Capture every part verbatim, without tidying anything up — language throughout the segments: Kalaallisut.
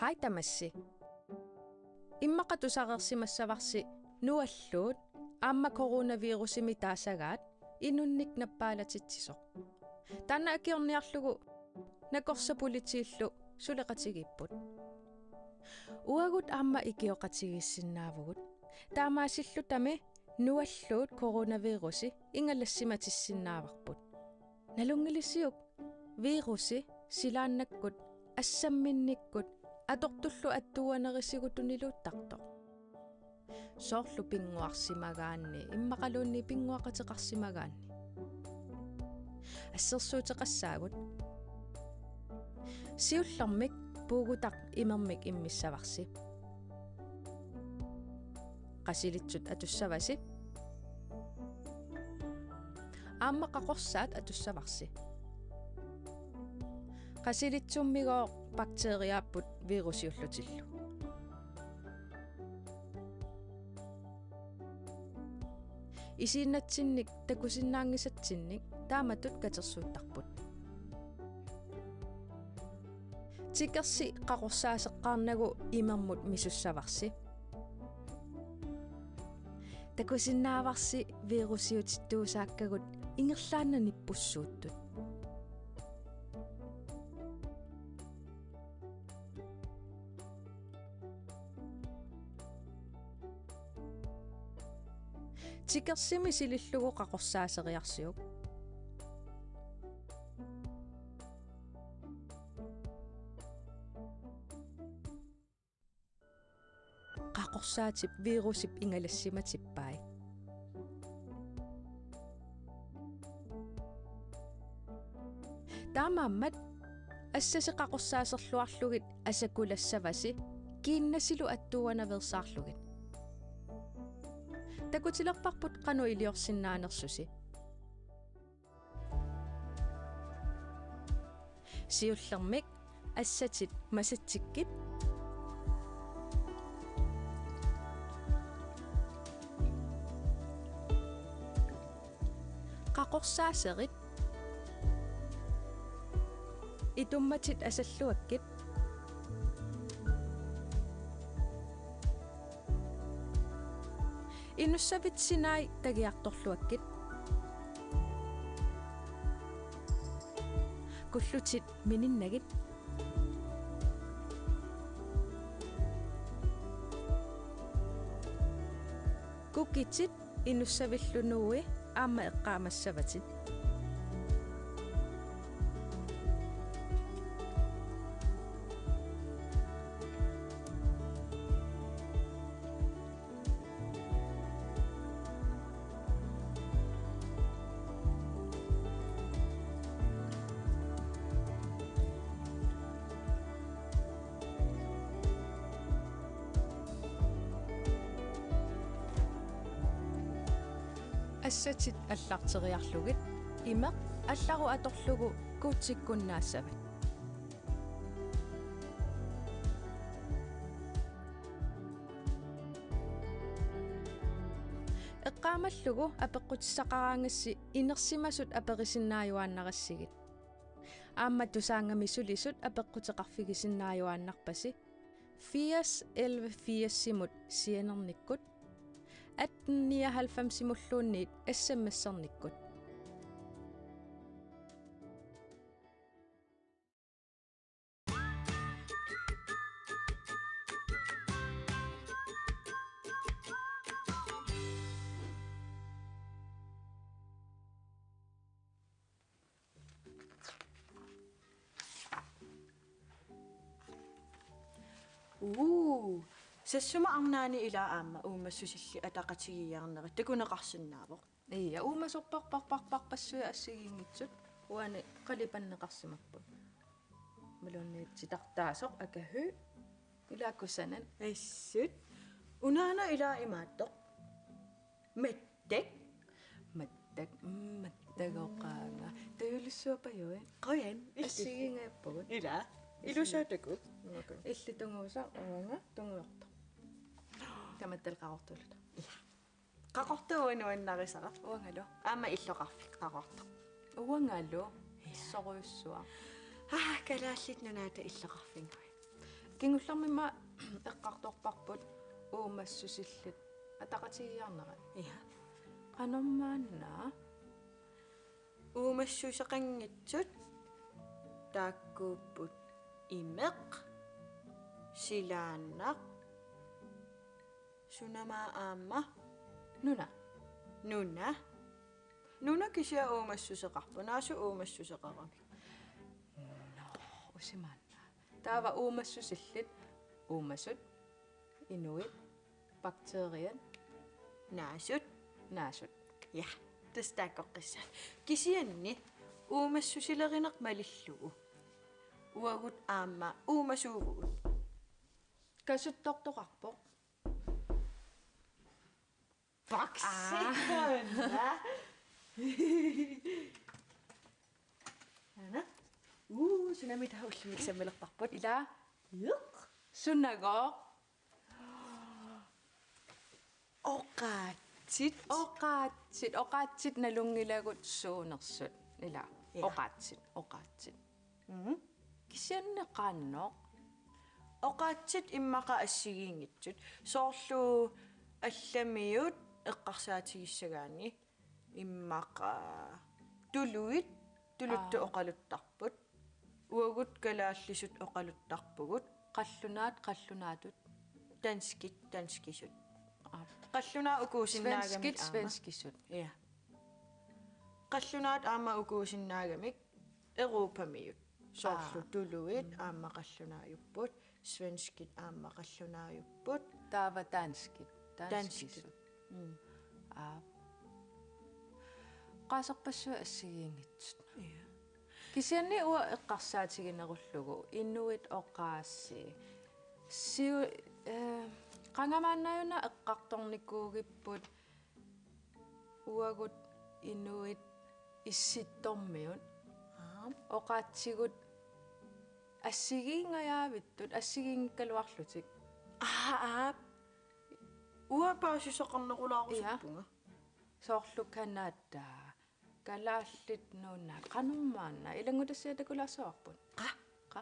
Ai tamassi. Immaqa tusareersimassavarsi nualluut aamma coronavirusimik taasagaat inunnik nappaalatsitsisoq. Taanna akiorniarlugu nakorsat politiillu suleqatigiipput. Uagut aamma ikioqatigiissinnaavugut. Taamaasillutami nualluut coronavirusi ingalassimatissinnaavarput. Nalunngilisiuk virusi silaannakkut assamminnikkut atortullu attuuanerisigut tuniluuttartoq? Soorlu pinnguarsimagaanni, immaqaluunniit pinnguaqateqarsimagaanni. Assersuuteqassaagut. Siullermik puugutaq imermik immissavarsi. Qasilitsut atussavasi. Aamma qaqorsaat atussavarsi. Qasilitsummigooq bakteriaapput virusiullutillu. Isiinnatsinnik takusinnaanngisatsinnik taamatut katersuuttarput. Tikersi qaqorsaaseqqaarnagu imermut misussavarsi. Takusinnaavarsi virusiutittuusaakkagut ingerlaannaq nippussuuttut. Tikersimi silillugu qaqorsaaseriarsiuk. Qaqorsaatip virusip ingalassimatippai. Taamaammat assasi qaqorsaaserluarlugit asakulassavasi kiinnasilu attuuanaveersaarlugit. Takutilerparput qanoq iliorsinnaanersusi. Siullermik assatit masatsikkit. Qaqorsaaserit. Itummatit asalluakkit. Inussavit sinai tagiartorluakkit. Kullutit mininnagit. Kukitit inussavillu nuui aamma eqqaamassavatit. Assatit allarteriarlugit imeq allarut atorlugu kuutsikkunnaassavat. Eqqaamallugu apeqqutissaqaraangassi inersimasut aperisinnaajuaannarassigit. Aamma Tusaannga-mi sulisut apeqquteqarfigisinnaajuaannarpasi. Firs elleve firsimut sianernikkut, atten nioghalvfemsimulluunniit S M S-ernikkut. Uu, Sassuma arnaani ila aamma uumassusillit ataqatigiiarnerit takuneqarsinnaavoq. Ia, uumasorparparparparpassuit assigiinngitsut uani qalipanneqarsimapput. Imaluunniit titartaasoq akahy. Ila kusanaq. Assut. Unaana ila imaattoq. Mattak. Mattak, mm, mattagoqaanga. Tajulissuapajui. Qujan. Assigiinngippugut. Ila. Ilusaataku. Uagut. Illit tunguusaq uanga tunguortoq. Tamatta qaqortuulluta. Ia. Qaqortuunuannarisara. Uangalu. Aamma illoqarfik qaqortoq. Uangalu. Ia. Sorujussuaq. Ah, Kalaallit Nunaata illoqarfinnguit. Kingullermik aamma eqqartorparput uumassusillit ataqatigiiarnerat. Ja. Qanormaanna? Uumassuseqanngitsut taakkuupput: imeq, silaannaq, sunama aamma? Nuna. Nuna. Nuna kisianni uumassuseqarpoq. Naasut uumassuseqaramik? Nå, usimaanna. Taava uumassusillit: uumasut, inuit, bakteriat, naasut. Naasut. Ja, tassa taakkoqqissaaq. Kisianni uumassusilerineq malillugu uagut aamma uumasuuvugut. Kasuttortoqarpoq. Boksi. Aa. Taanna. Ana. Uu, sunami taava ullumi sammilerparput? Ila. Iq. Sunagooq? Oqaatsit. Oqaatsit. Oqaatsit nalunngilagut suunersut. Ila. Ja. Oqaatsit. Oqaatsit. Mhm. Kisianni qanoq? Oqaatsit immaqa assigiinngitsut. Soorlu allamiut eqqarsaatigissagaanni immaqa tuluit, tuluttut. Aa. Oqaluttarput. Uagut kalaallisut oqaluttarpugut. Qallunaat, qallunaatut. Danskit, danskisut. Aa. Qallunaat ukuusinnaagamik. Svenskit, aamma. Svenskisut. Ja. Qallunaat aamma ukuusinnaagamik Europamiut. Soorlu. Aa. Tuluit. Mm. Aamma qallunaajupput, svenskit aamma qallunaajupput. Taava danskit, danskisut. Danskit. Mm. Aa. Oqaaserpassuit assigiinngitsut. Ja. Kisianni uanga eqqarsaatiginerullugu inuit oqaasii. Siu-, eh, qanga maannaajuna eqqartornikuugipput uagut inuit Issittormiut. Aap. Oqaatsigut assigiinngajaavittut, assigiinngikkaluarlutik. Aa, aap. Uanga paasisaqarnerulaarusuppunga. Ja. Soorlu Canada, Kalaallit Nunaat, qanormaanna, ilanngutassiaq takulaassavarput. Qa? Qa?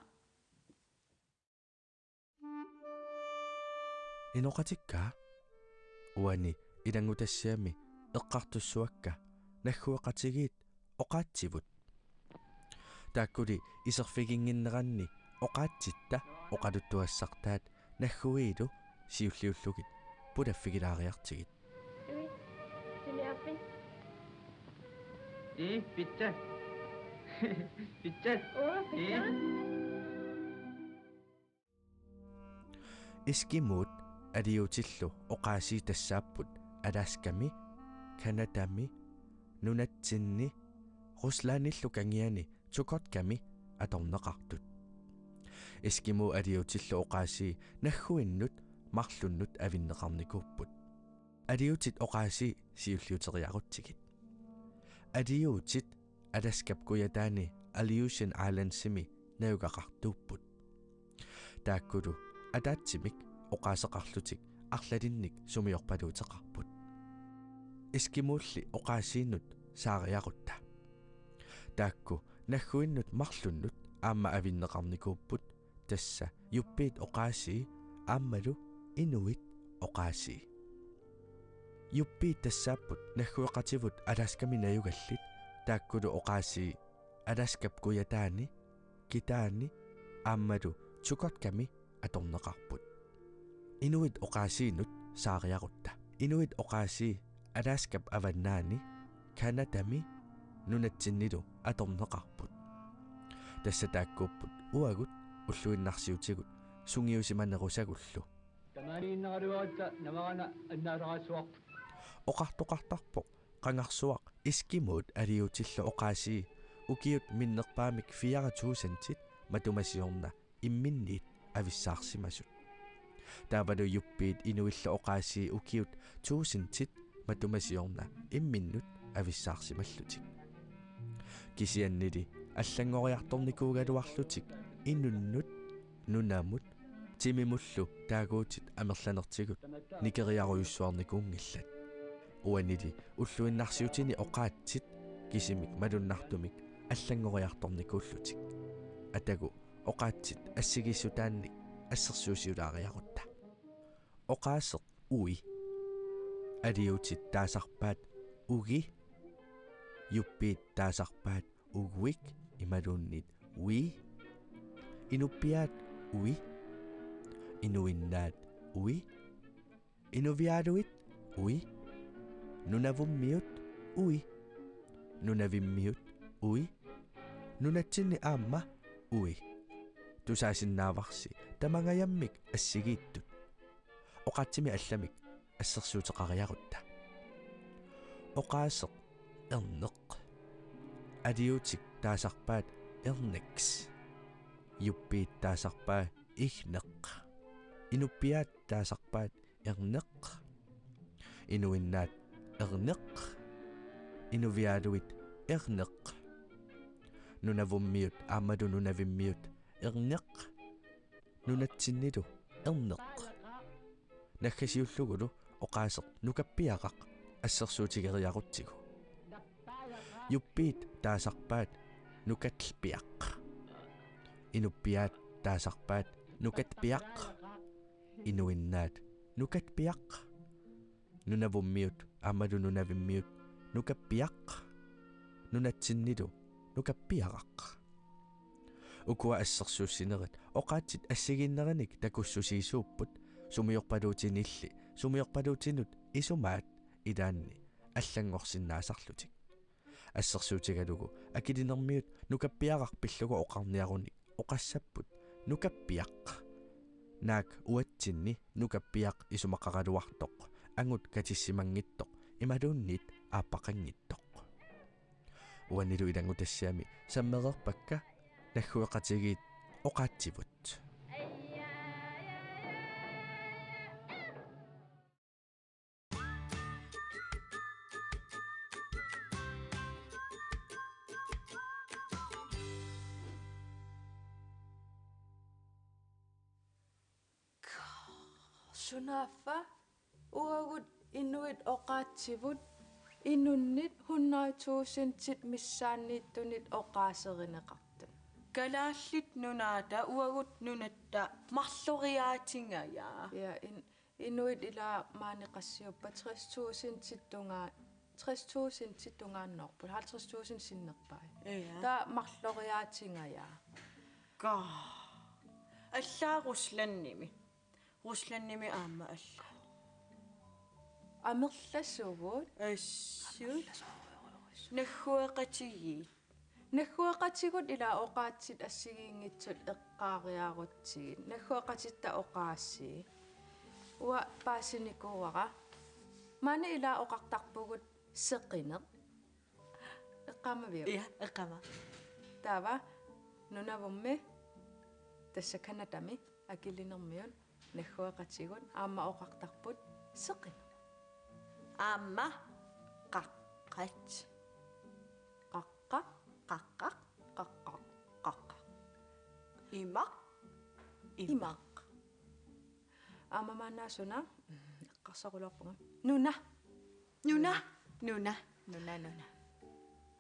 Inoqatikka, uani ilanngutassiami eqqartussuakka naggueqatigiit oqaatsivut. Taakkuli iserfiginnginneranni oqaatsitta oqaluttuassartaat nagguiilu siulliullugit pulaffigilaariartigit. Ii, pizza. Pizza. Uu, pizza. Ii. Eskimoot aliutillu oqaasii tassaapput Alaskami, Canadami, nunatsinni, Ruslandillu kangiani Chukotkami atorneqartut. Eskimoot aliutillu oqaasii nagguinnut marlunnut avinneqarnikuupput. Aliutit oqaasii siulliuteriarutsigit. Aliutit Alaskap kujataani Aleutian Islandsimi najugaqartuupput. Taakkulu ataatsimik oqaaseqarlutik arlalinnik sumiorpaluuteqarput. Eskimoolli oqaasiinut saariarutta. Taakku nagguinnut marlunnut aamma avinneqarnikuupput, tassa Yuppiit oqaasii aammalu Inuit oqaasii. Yuppiit tassaapput naggueqativut Alaskami najugallit, taakkulu oqaasii Alaskap kujataani, Kitaani aammalu Chukotkami atorneqarput. Inuit oqaasiinut saariarutta. Inuit oqaasii Alaskap avannaani, Canadami nunatsinnilu atorneqarput. Tassa taakkuupput uagut ulluinnarsiutigut sungiusimanerusagullu. Tamaaniinnaraluaratta navarana annaasaqaassuarput. Oqartoqartarpoq qangarsuaq eskimoot aliutillu oqaasii ukiut minnerpaamik fire tusindit matuma siorna imminniit avissaarsimasut. Taavalu Yuppiit Inuillu oqaasii ukiut tusindit matuma siorna imminnut avissaarsimallutik. Kisiannili allanngoriartornikuugaluarlutik inunnut, nunamut, timimullu taaguutit amerlanertigut nikeriarujussuarnikuunngillat. Uanili ulluinnarsiutini oqaatsit kisimik malunnartumik allanngoriartornikuullutik. Atagu oqaatsit assigiissutaannik assersuusiulaariarutta. Oqaaseq ui. Aliutit taasarpaat ugi. Juppiit taasarpaat uguik imaluunniit ui. Inupiaat ui. Inuinnaat ui. Inuvialuit ui. Nunavummiut ui. Nunavimmiut ui. Nunatsinni aamma ui. Tusaasinnaavarsi tamangajammik assigiittut. Oqaatsimik allamik assersuuteqariarutta. Oqaaseq erneq. Aliutik taasarpaat erneks. Juppiit taasarpaat igneq. Inupiaat taasarpaat erneq. Inuinnaat erneq. Inuvialuit erneq. Nunavummiut aammalu nunavimmiut erneq. Nunatsinnilu erneq. Naggasiullugulu oqaaseq nukappiaraq assersuutigeriarutsigu. Juppiit taasarpaat nukatpiaq. Inupiaat taasarpaat nukatpiaq. Inuinnaat nukatpiaq. Nunavummiut aammalu nunavimmiut nukappiaq. Nunatsinnilu nukappiaraq. Ukua assersuussinerit oqaatsit assigiinnerinik takussusiisuupput, sumiorpaluutinilli sumiorpaluutinut isumaat ilaanni allanngorsinnaasarlutik. Assersuutigalugu Akilinermiut nukappiaraq pillugu oqarniarunik oqassapput nukappiaq. Naak uatsinni nukappiaq isumaqaraluartoq angut katissimanngitsoq imaluunniit aappaqanngitsoq. Uanilu ilanngutassiami sammereerpakka naggueqatigiit oqaatsivut. Sunaaffa uagut inuit oqaatsivut inunnit hundrede tusindit missaanniittunit oqaaserineqartut. Kalaallit Nunaata uagut nunatta marloriaatingajaa. Ja, in-, inuit ila maani qassiuppat tres tusindit tungaa-, tres tusindit tungaannoorput, halvtreds tusind sinnerpai. Ja. Taava marloriaatingajaa. Ka. Allaat Ruslandimi. Ruslandimi aamma allaat. Amerlasugut. Assut. Naggueqatigiit. Naggueqatigut ila oqaatsit assigiinngitsut eqqaariarutsigit. Naggueqatitta oqaasii. Uanga paasinikuuara. Maani ila oqartarpugut seqineq. Eqqaamaviuk? Ja, eqqaama. Taava Nunavummi, tassa Canadami, Akilinermiut naggueqatigut aamma oqartarput seqineq. Aamma qaqqat. Qaqqaq. Qaqqaq. Qaqqaq. Qaqqaq. Imaq. Imaq. Imaq. Aamma maanna suna? Mm, eqqarsarulaarpunga. Nuna. Nuna. Nuna. Nuna, nuna.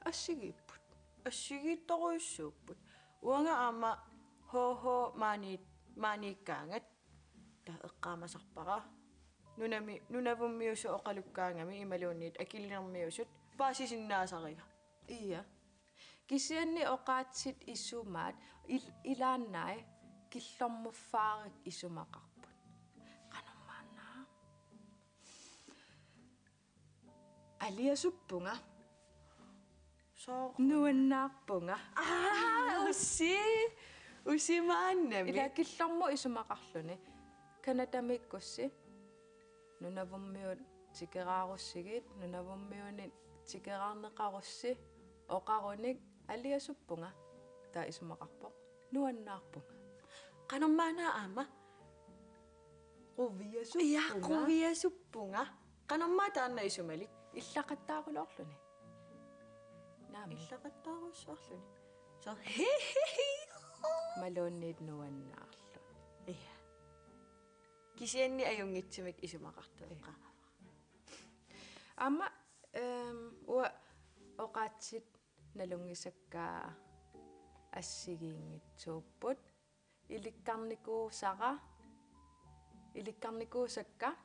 Assigiipput. Assigiittorujussuupput. Uanga aamma H H maani-, maaniikkaangat. Taava eqqaamasarpara. Nunami-, Nunavummiusut oqalukkaangami imaluunniit Akilinermiusut paasisinnaasariga. Ja. Kisianni oqaatsit isumaat il-, ilaannai killormuffaarik isumaqarput. Qanormaanna? Aliasuppunga. Sooq. Nuannaarpunga. Aa, ussi. Ussi maannami. Ila killormut isumaqarluni. Canadamiikkussi. Nunavummiut tikeraarussigit, Nunavummiunit tikeraarneqarussi, oqarunik aliasuppunga. Taava isumaqarpoq nuannaarpunga. Qanormaanna aamma? Quviasuppunga. Ja, quviasuppunga. Qanormaa taanna isumalik? Illaqattaaruloorluni. Naamik. Illaqattaarussuarluni. Soorlu. Imaluunniit nuannaarluni. Ja. Kisianni ajunngitsumik isumaqartoq. Ja. Aamma, ehm, uanga oqaatsit nalunngisakka assigiinngitsuupput. Ilikkarnikuusara, ilikkarnikuusakka,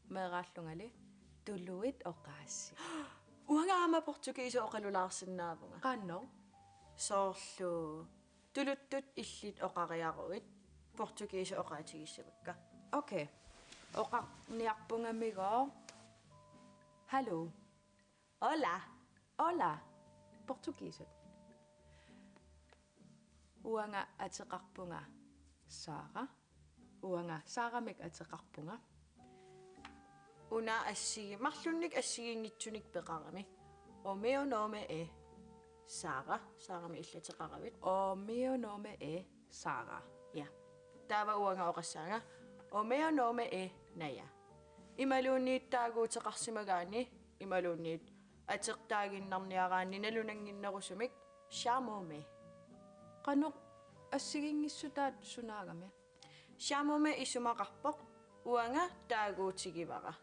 meeraallungali tuluit oqaasii. Uanga aamma portugiisi oqalulaarsinnaavunga. Qanoq? Soorlu tuluttut illit oqariaruit portugiisi oqaatigissavakka. Okay. Oqarniarpungamigooq. Hallo. Hola. Hola. Portugiisut. Uanga ateqarpunga Sara. Uanga Saramik ateqarpunga. Una assigi-, marlunnik assigiinngitsunik peqarami. O meu nome é Sara. Saramik illateqaravit. O meu nome é Sara. Ja. Taava uanga oqassaanga. O meu nome é Naja. Imaluunniit taaguuteqarsimagaanni, imaluunniit ateqtaaginnarniaraanni nalunannginnerusumik, chamo-me. Qanoq assigiinngissutaat sunaagami? Chamo-me isumaqarpoq, uanga taaguutigivara.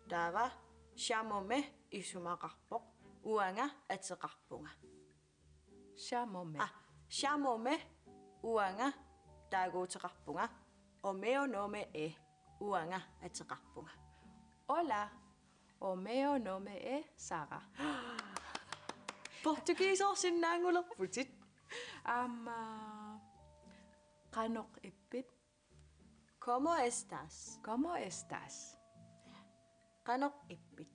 Taava chamo-me isumaqarpoq, uanga ateqarpunga. Chamo-me. Ah, chamo-me, uanga taaguuteqarpunga. O meu nome é, uanga ateqarpunga. Hola, o meu nome é Sara. Portugiisoorsinnaanngulerputit. Aamma, qanoq ippit? Como estás? Como estás? Qanoq ippit?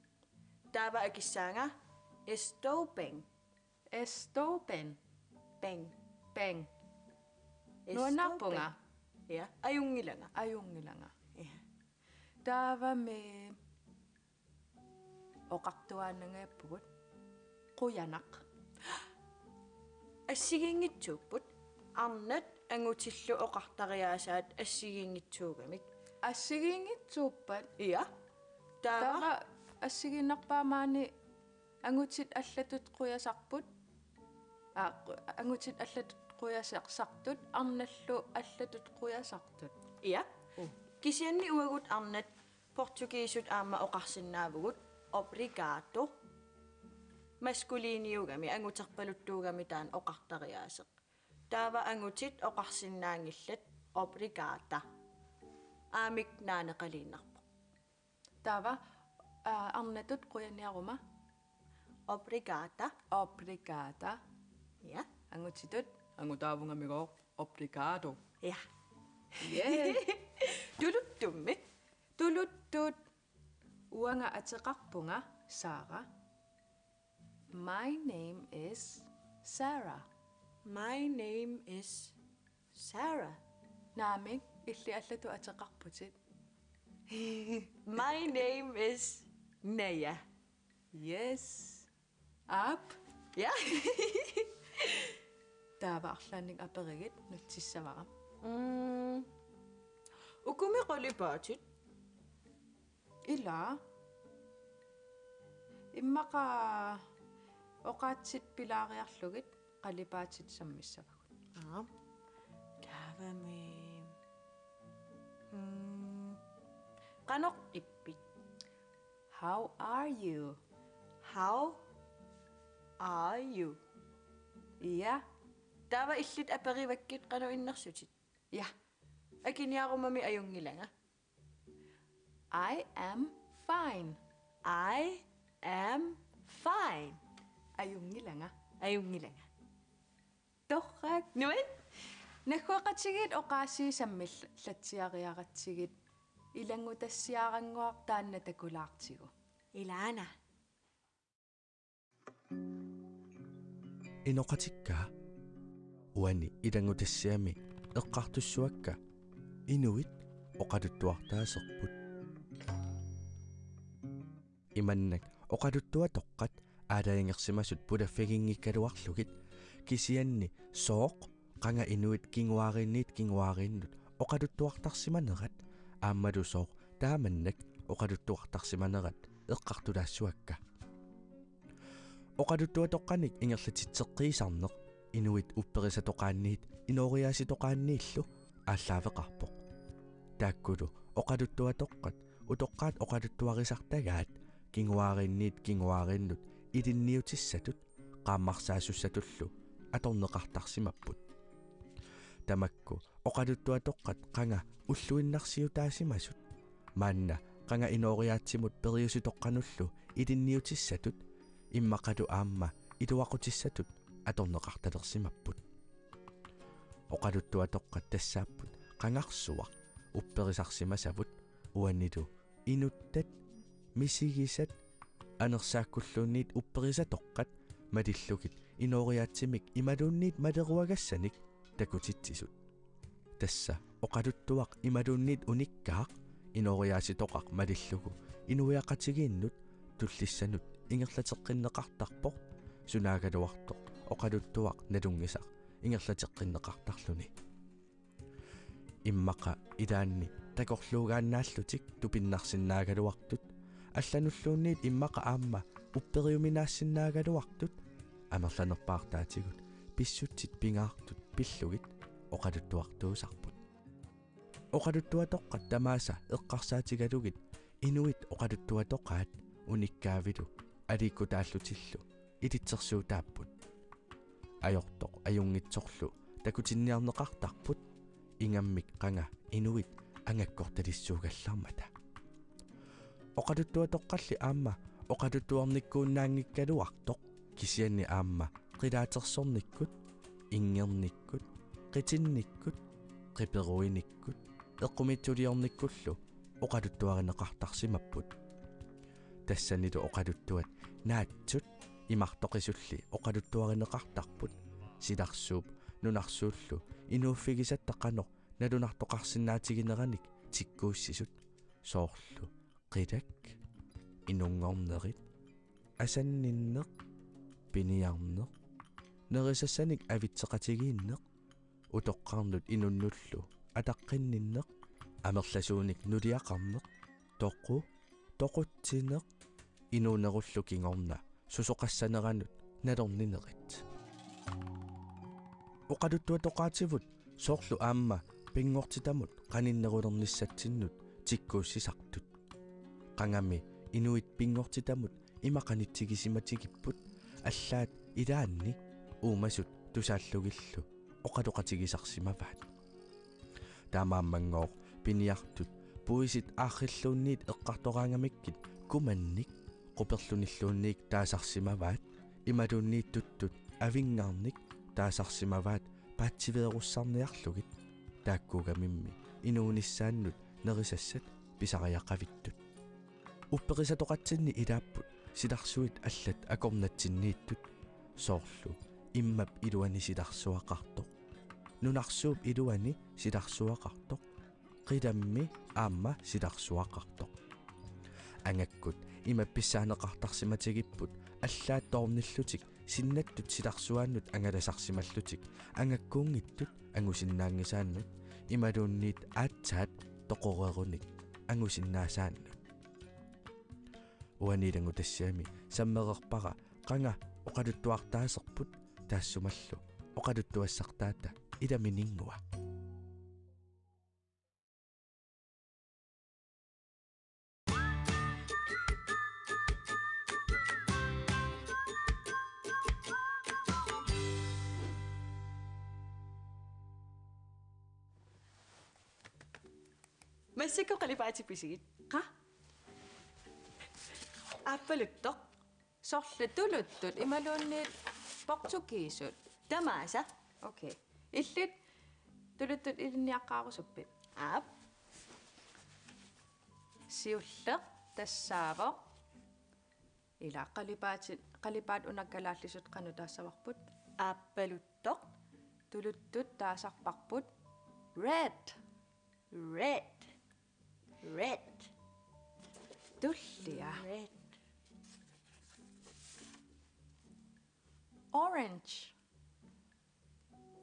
Taava akissaanga, estou bem. Estou bem. Bem. Bem. Estou bem. Nuannaarpunga? Ja, ajunngilanga. Ajunngilanga. Ja. Taavami oqartuaannangajaappugut. Qujanaq. Assigiinngitsuupput. Arnat angutillu oqartariaasaat assigiinngitsuugamik. Assigiinngitsuuppat? Ja. Taava? Taava assigiinnarpaa maani angutit allatut qujasarput. Aa, qu-, angutit allatut qujasartut, arnallu allatut qujasartut. Ja. Uh. Kisianni uagut arnat portugiisut aamma oqarsinnaavugut obrigado. Maskuliniugami, anguterpaluttuugami taanna oqartariaaseq. Taava angutit oqarsinnaanngillat obrigada. Aamma naaneqaliinnarpoq. Taava, aa, arnatut qujaniaruma. Obrigada. Obrigada. Ja. Angutitut, angutaavungamigooq, obrigado. Ja. Yeah. Tuluttummi. Tuluttut. Uanga ateqarpunga Sara. My name is Sarah. My name is Sarah. Naamik, illit allatut ateqarputit. My name is Naja. Yes. Aap. Ja. Taava arlaannik aperigit nutsissavara. Mm. Ukumi qalipaatit? Ila. Immaqa oqaatsit pilaariarlugit qalipaatit sammissavagut. Aap. Taavami. Mm. Qanoq ippit? How are you? How are you? Ja. Taava illit aperivakkit qanoq innersutit? Ja. Akiniarumami ajunngilanga. I am fine. I am fine. Ajunngilanga. Ajunngilanga. Torrak. Nuann'. Naggueqatigiit oqaasii sammillatsiariaratsigit ilanngutassiarannguaq taanna takulaartigu. Ilaana. Inoqatikka, uani ilanngutassiami eqqartussuakka inuit oqaluttuartaaserput. Imannak oqaluttuatoqqat aalajangersimasut pulaffiginngikkaluarlugit kisianni sooq qanga inuit kinguaariinniit kinguaariinnut oqaluttuartarsimanerat aammalu sooq taamannak oqaluttuartarsimanerat eqqartulaassuakka. Oqaluttuatoqqanik ingerlatitseqqiisarneq inuit upperisatoqaanniit inooriaasitoqaanniillu aallaaveqarpoq. Taakkulu oqaluttuatoqqat utoqqaat oqaluttuarisartagaat kinguaariinniit kinguaariinnut ilinniutissatut qaammarsaasussatullu atorneqartarsimapput. Tamakku oqaluttuatoqqat qanga ulluinnarsiutaasimasut, maanna qanga inooriaatsimut periusitoqqanullu ilinniutissatut, immaqalu aamma iluaqutissatut atorneqartalersimapput. Oqaluttuatoqqat tassaapput qangarsuaq upperisarsimasavut, uanilu inuttat, misigisat, anersaakkulluunniit upperisatoqqat malillugit inooriaatsimik imaluunniit maleruagassanik takutitsisut. Tassa oqaluttuaq imaluunniit unikkaaq inooriaasitoqaq malillugu inuiaqatigiinnut tullissanut ingerlateqqinneqartarpoq, sunaagaluartoq oqaluttuaq nalunngisaq ingerlateqqinneqartarluni. Immaqa ilaanni takorluugaannaallutik tupinnarsinnaagaluartut, allanulluunniit immaqa aamma upperiuminaassinnaagaluartut, amerlanerpaartaatigut pissutsit pingaartut pillugit oqaluttuartuusarput. Oqaluttuatoqqat tamaasa eqqarsaatigalugit inuit oqaluttuatoqaat unikkaavilu aliikkutaallutillu ilitsersuutaapput. Ajortoq ajunngitsorlu takutinniarneqartarput, ingammik qanga inuit angakkortalissuugallarmata. Oqaluttuatoqqalli aamma oqaluttuarnikkuunnaanngikkaluartoq, kisianni aamma qilaatersornikkut, inngernikkut, qitinnikkut, qiperuinikkut, eqqumiitsuliornikkullu oqaluttuarineqartarsimapput. Tassanilu oqaluttuat naatsut imartoqisulli oqaluttuarineqartarput, silarsuup nunarsuullu inuuffigisatta qanoq nalunartoqarsinnaatigineranik tikkuussisut, soorlu qilak, inunngornerit, asanninneq, piniarneq, nerisassanik avitseqatigiinneq, utoqqarnut inunnullu ataqqinninneq, amerlasuunik nuliaqarneq, toqu, toqutsineq, inuunerullu kingorna susoqassaneranut nalorninerit. Oqaluttuatoqaativut soorlu aamma pinngortitamut qaninnerulernissatsinnut tikkuussisartut. Qangami inuit pinngortitamut ima qanitsigisimatigippput, allaat ilaanni uumasut tusaallugillu oqaloqatigisarsimavaat. Taamaammanngooq piniartut puisit aarrilluunniit eqqartoraangamikkit kumannik quperlunilluunniit taasarsimavaat, imaluunniit tuttut avinngarnik taasarsimavaat paatsiveerussarniarlugit, taakkuugamimmi inuunissaannut nerisassat pisariaqavittut. Upperisatoqatsinni ilaapput silarsuit allat akornatsinniittut, soorlu immap iluani silarsuaqartoq, nunarsuup iluani silarsuaqartoq, qilammi aamma silarsuaqartoq. Angakkut ima pissaaneqartarsimatigipput allaat toornillutik sinnattut silarsuaannut angalasarsimallutik angakkuunngittut angusinnaanngisaannut imaluunniit aatsaat toqoreerunik angusinnaasaannut. Uani ilanngutassiami sammereerpara qanga oqaluttuartaaserput, taassumalu oqaluttuassartaata ilamininnguaq. Massakkut qalipaatit pisigit. Qaa? Aappaluttoq. Sorlu tuluttut imaluunniit portugiisut. Tamaasa. Okay. Illit tuluttut ilinniaqqaarusuppit? Aap. Siulleq tassaavoq. Ila qalipaatit, qalipaat una kalaallisut qanoq taassavarput? Aappaluttoq. Tuluttut taasarparput red. Red. Red. Tullia. Red. Orange.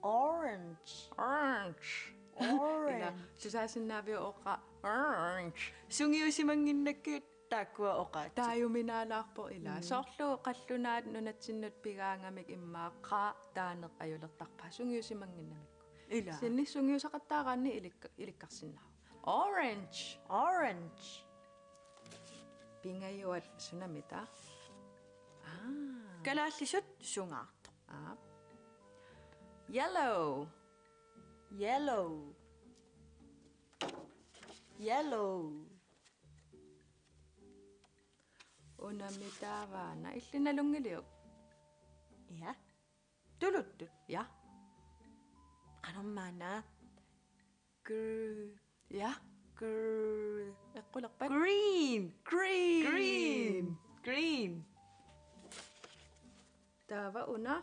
Orange. Orange. Orange. Ila, tusaasinnaaviuk oqa orange? Sungiusimannginnakkit taakkua oqaatsit. Taajuminaalaarpoq ila. Mm. Soorlu qallunaat nunatsinnut pigaangamik immaqa taaneq ajulertarpaat sungiusimannginnamikku. Ila. Sinni sungiusaqattaaraanni ilikka-, ilikkarsinnaavoq. Orange. Orange. Pingajuat sunamita? Aa. Kalaallisut sungaartoq. Aap. Yellow. Yellow. Yellow. Unami taava una, illit nalunngiliuk? Ja. Tuluttut. Ja. Qanormaana? Gr-, ja. Gr-, eqqulerpat? Green. Green. Green. Green. Taava una?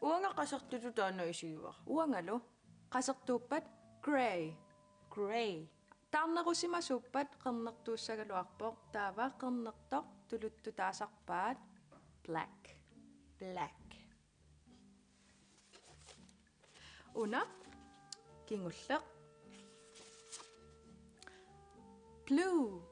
Uanga qasertutut taanna isigivara. Uangalu. Qasertuuppat? Grey. Grey. Taarnerusimasuuppat qernertuussagaluarpoq, taava qernertoq tuluttut taasarpaat black. Black. Una kingulleq. Blue.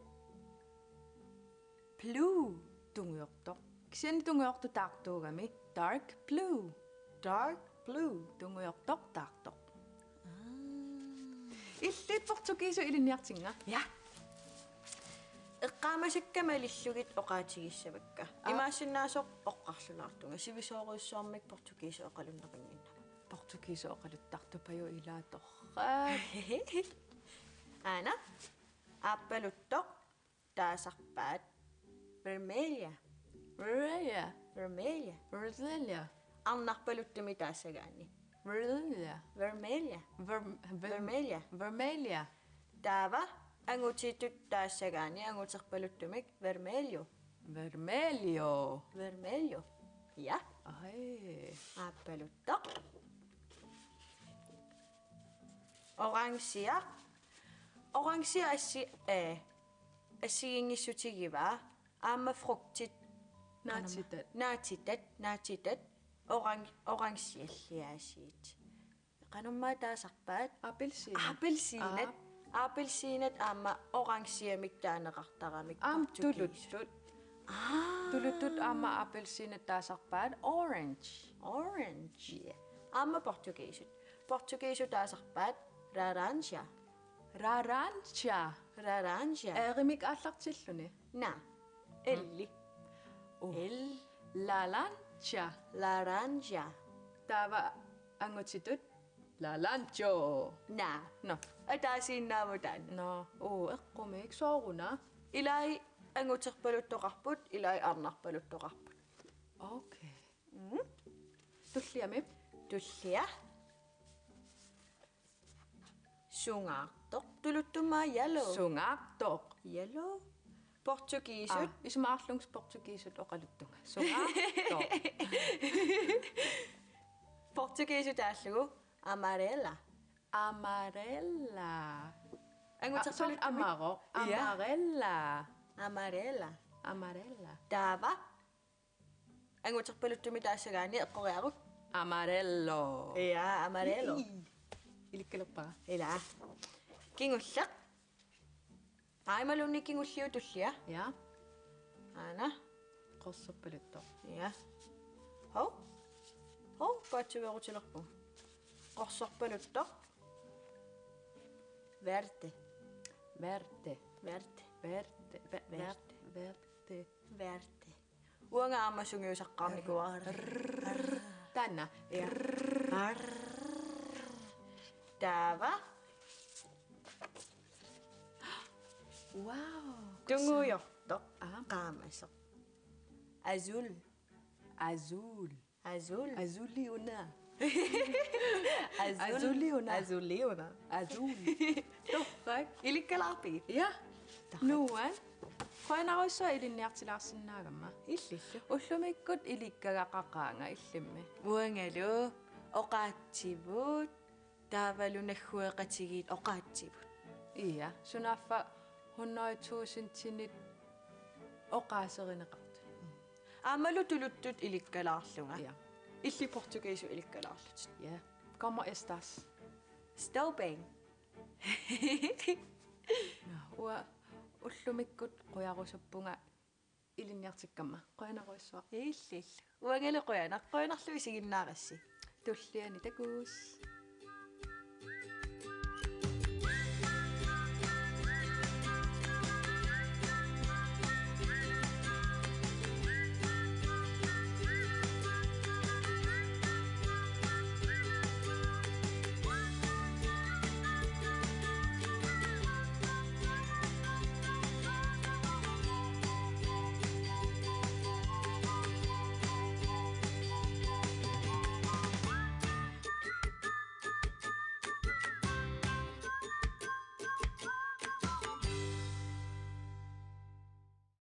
Blue. Tungujortoq. Kisianni tungujortoq taartuugami. Dark blue. Dark blue. Tungujortoq taartoq. Illit portugiisut ilinniartinnga? Ja. Eqqaamasakka malillugit oqaatigissavakka. Aa. Imaassinnaasoq oqqarlulaartunga. Sivisoorujussuarmik portugiisut oqalunneqannginnama. Portugiisut oqaluttartupajuk ilaa torrak. Aana. Aappaluttoq taasarpaat vermelha. Vermelha. Vermelha. Vermelha. Arnarpaluttumik taassagaanni. Vermelha. Vermelha. Ver-, ver-, vermelha. Vermelha. Taava angutitut taassagaanni anguterpaluttumik vermelho. Vermelho. Vermelho. Ja. Ai. Aappaluttoq. Orange. Orange assi-, eh, assigiinngissutigivaa. Aamma frugtit. Naatitat. Naatitat, naatitat. Orang-, orangialliaasiit. Qanormaa taasarpaat? Appelsiinat. Appelsiinat. Aa. Appelsiinat aamma orangiamik taaneqartaramik. Aamma portugiisut. Tuluttut. Aa. Tuluttut aamma appelsiinat taasarpaat orange. Orange. Ja. Aamma portugiisut. Portugiisut taasarpaat laranja. Laranja. Laranja. Aarimik aallartilluni. Naa. Mm. L. Oh. L. Laranja. Laranja. Taava angutitut? Laranjo. Naa. Nå. Ataasiinnaammut taanna. Nå. Uu, eqqumiik sooruna? Ilai anguterpaluttoqarput, ilai arnarpaluttoqarput. Okay. Mm. Tulliamip? Tullia. Sungaartoq. Tuluttut aamma yellow. Sungaartoq. Yellow. Portugiisut. Aa, isumaqarlunga portugiisut oqaluttunga. Sungaartoq. Portugiisut taallugu amarela. Amarela. Anguterpaluttumik. Aa, soorlu amaro. Ja. Amarela. Amarela. Amarela. Taava anguterpaluttumik taassagaanni eqqoriaruk. Amarelo. Ja, amarelo. Ii. Ilikkalerpara. Ila. Kingulleq. Aamma imaluunniit kingulliup tullia. Ja. Aana. Qorsorpaluttoq. Ja. Hov. Hov, paatsuveerutilerpunga. Qorsorpaluttoq. Verde. Verde. Verde. Verde. Ve-, ver-, verde. Verde. Uanga aamma sungiusaqqaarnikuuara. Taanna. Ja. Taava. Wow. Tungujortoq. Aa. Qaamasoq. Azul. Azul. Azul. Azuli una. Azul. Azuli una. Azuli una. Azul. Torrak. Ilikkalaarpigit? Ja. Torrak. Nuan. Qujanarsuaq ilinniartilaarsinnaagamma. Illillu. Ullumikkut ilikkagaqaqaanga illimmi. Uangalu oqaatsivut. Taavalu naggueqatigiit oqaatsivut. Ja, sunaaffa hundrede tusindinit oqaaserineqartut. Aammalu tuluttut ilikkalaarlunga. Ja. Illit portugiisut ilikkalaarlutit. Ja. ¿Cómo estás? Estou bem. Nå, uanga ullumikkut qujarusuppunga ilinniartikkamma. Qujanarsuaq. Illillu. Uangalu qujanaq, qujanarlu isiginnaarassi. Tulliani takuss.